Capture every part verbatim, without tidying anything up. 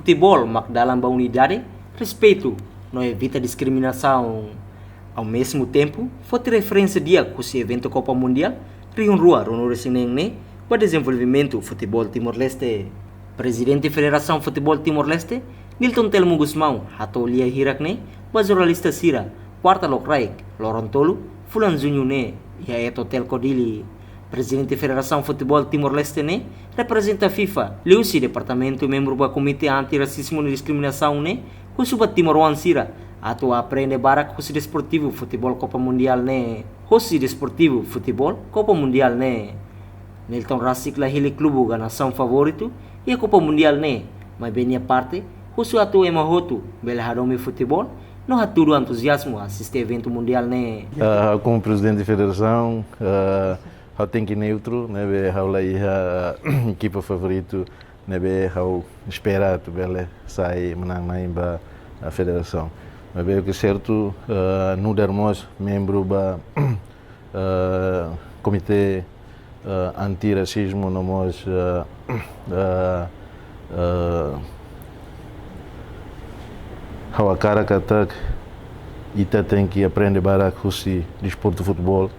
Futebol mak dalan ba unidade, respeitu, no evita diskriminasaun. Ao mesmo tempo, foti referénsia di'ak husi eventu Copa Mundial rihun rua ruanulu resin neen ne'e ba dezenvolvimentu futebol Timor-Leste. Prezidente Federasaun Futebol Timor-Leste, Nilton Telmo Gusmão, hato'o lia hirak ne'e ba jornalista sira, kuarta lokraik, loron tolu, fulan juñu ne'e, iha Eto Telco Dili. Prezidente Federasaun Futebol Timor-Leste ne'e reprezenta FIFA, liuhusi departamentu membru ba Komité Anti-Rasizmu no Diskriminasaun ne'e, husu ba timoroan sira atu aprende barak husi desportivu futebol Copa Mundial ne'e. Husi desportivu futebol Copa Mundial ne'e. Nilton rasik la hili klube ka nasaun favoritu iha Copa Mundial ne'e, maibé nia parte husu atu ema hotu bele hadomi futebol no hatudu entuziazmu asiste eventu mundial ne'e. Ah, komu prezidente federasaun, ah, ha'u tenke neutru, ne'ebé ha'u la iha ekipa favoritu, ne'ebé ha'u espera atu bele sai manán-na'in ba, ah, federasaun. Maibé o ke sertu, ah, nu'udar mós membru ba, ah, komité, ah, anti-rasizmu no mós, ah, ah, ah, ha'u hakarak katak ita tenke aprende barak husi desportu futebol,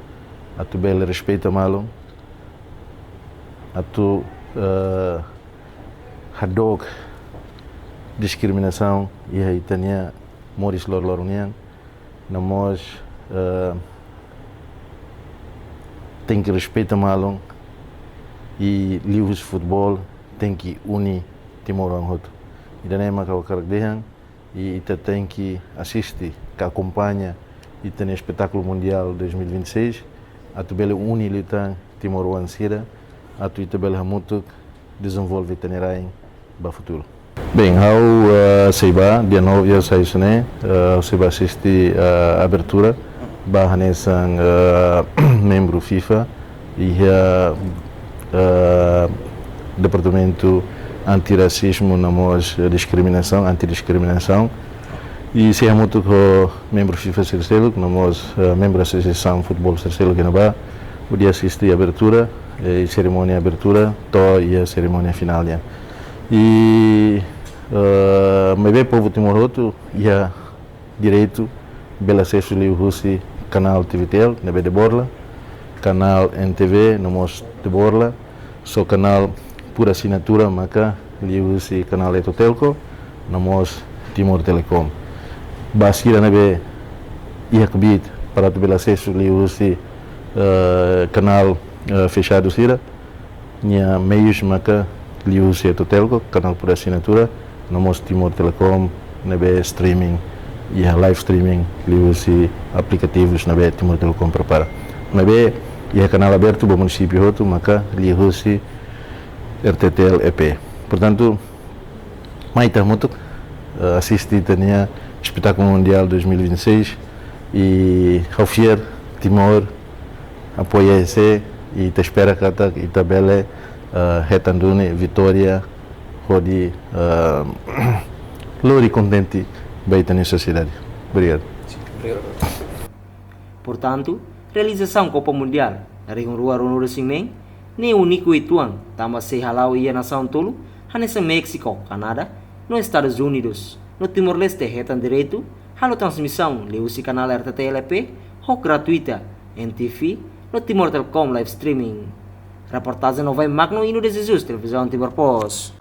atu bele respeita malu, atu, eh, hadook diskriminasaun iha ita-nia moris loroloron nian, no mós, eh, tenke respeita malu, i liuhusi futebol tenke uni timoroan hotu. Ida-ne'e mak ha'u hakarak dehan, i ita tenke asiste ka akompaña ita-nia espetákulu mundial dois mil e vinte e seis, atu bele uni liután timoroan sira, atu ita bele hamutuk dezenvolve ita-nia rain ba futuru. Bem, ha'u, eh, sei bá, dia nove ha'u sai husi ne'e, eh, sei bá asiste, eh, abertura, bá hanesan, eh, membru FIFA, iha, eh, Departamentu Anti-Rasizmu no mós Diskriminasaun, Anti-Diskriminasaun. I sei hamutuk ho membru FIFA sira seluk, no mós, eh, membru Asosiasaun Futebol sira seluk iha ne'ebá, hodi asiste abertura, eh, i serimónia abertura, to'o iha serimónia finál nian. I, eh, maibé povu Timor hotu iha direitu bele asesu liuhusi kanál TVTL, ne'ebé de borla, kanál NTV, no mós de borla, só kanál por assinatura maka liuhusi kanál Eto Telco, no mós Timor Telecom. Ba sira ne'ebé iha kbiit para atu bele asesu liuhusi, eh, kanál, eh, fechadu sira, nia meius maka liuhusi Eto Telco, kanál por assinatura, no mós Timor Telecom, ne'ebé streaming, iha live streaming, liuhusi aplikativus ne'ebé Timor Telecom prepara. Maibé iha kanál abertu ba munisípiu hotu, maka liuhusi RTTL E P. Portantu, mai ita hamutuk, eh, asiste ita-nia espetákulu mundial dois mil e vinte e seis, i ha'u fiar Timor apoia ese, i ita espera katak ita bele, eh, hetan duni vitória hodi, eh, lori kontente ba ita-nia sosiedade. Obrigadu. Portantu, realizasaun Copa Mundial rihun rua ruanulu resin neen ne'e úniku uitoan, tanba sei hala'o iha nasaun tolu, hanesan México, Canadá, no Estados Unidos. No Timor-Leste hetan direitu halo transmisaun liuhusi kanál RTTL E P ho gratuita, NTV, no Timor Telecom live streaming. Reportajen Novai Magno, Ino de Jesus, Televizaun Timor Post.